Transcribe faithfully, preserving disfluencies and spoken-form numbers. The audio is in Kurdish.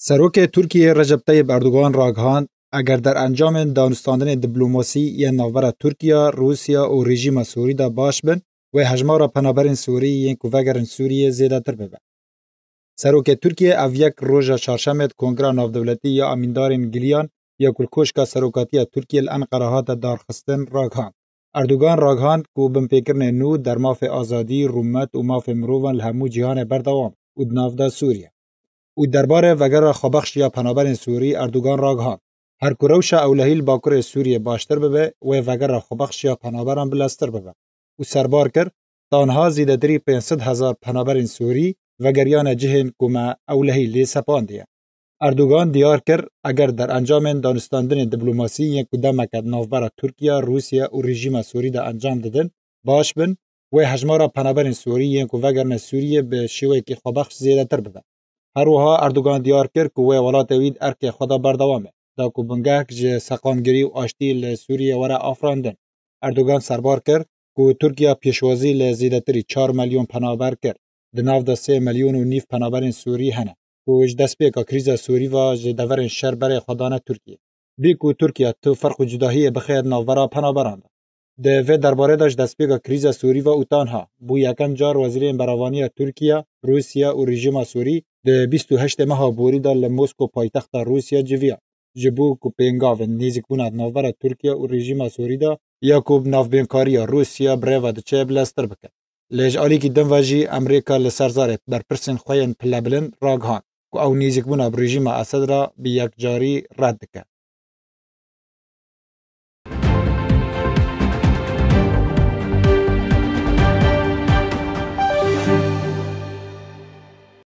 Serokê Tirkiyê Recep Tayyip Erdogan ragihand, eger derencamên danûstandinê diplomasî yên navbera Tirkiye, Rûsya û rejîma Sûrî de baş bin, wê hejmara penaberên Sûrî yên ku vegerin Sûriyê zêdetir bibe. Serokê Tirkiyê ev yek roja çarşemê di Kongra Navdewletî ya Amîndarên Giliyan ya ku li Koşka Serokatiya Tirkiyê li Enqera hate darxistin ragihand. Erdogan ragihand ku binpêkirinên nû der mafê azadî, rûmet û mafê mirovan li hemû cîhanê berdewam û di nav de Sûriye. Û derbarê vegera xwebexş ya penaberên Sûrî Erdogan ragihand, her ku rewşa ewlehî li Bakurê Sûriyê baştir bibe, wê vegera xwebexş ya penaberan bileztir bibe. Û serbar kir, tanha zêdetirî pênc sed hezar penaberên Sûrî vegeriyane cihên ku me ewlehî lê sepandiye. Erdogan diyar kir, eger derencamên danûstandinê diplomasî yên ku demeke di navbera Tirkiye, Rûsya û rejîma Sûrî de encam didin, baş bin, wê hejmara penaberên Sûrî yên ku vegerine Sûriyê bi şêweyekî xwebexş zêdetir bibe. Her wiha Erdogan diyar kir ku wê welatê wî di erkê xwe de berdewam e, da ku bingehek ji seqamgirî û aştî li Sûriyê were afirandin. Erdogan serbar kir ku Tirkiye pêşwazî li zêdetirî çar milyon penaber kir. Di nav de sê milyon û nîv penaberên Sûrî hene ku ji destpêka krîza Sûrî ve ji deverên şer berê xwe dane Tirkiye. Bê ku Tirkiye tu ferq û cudahiyê bixe di navbera penaberan de. Di vê derbarê de ji destpêka krîza Sûrî ve û tanha bû yekem car wezîrên beravaniya Tirkiye, Rûsya û rejîma Sûrî di bîst û heştê meha borî de li Mosko paytexta Rûsya civiyan. Ji bo ku pêngavên nêzîkbûna di navbera Tirkiye û rejîma Sûrî de ya ku bi navbênkariya Rûsya bi rê ve diçe bileztir bikin. Lê ji alîkî din ve jî Amerîka li ser zarê berpirsên xwe yên pilebilind ragihand ku ew nêzîkbûna bi rejîma Esed re bi yekcarî red dike.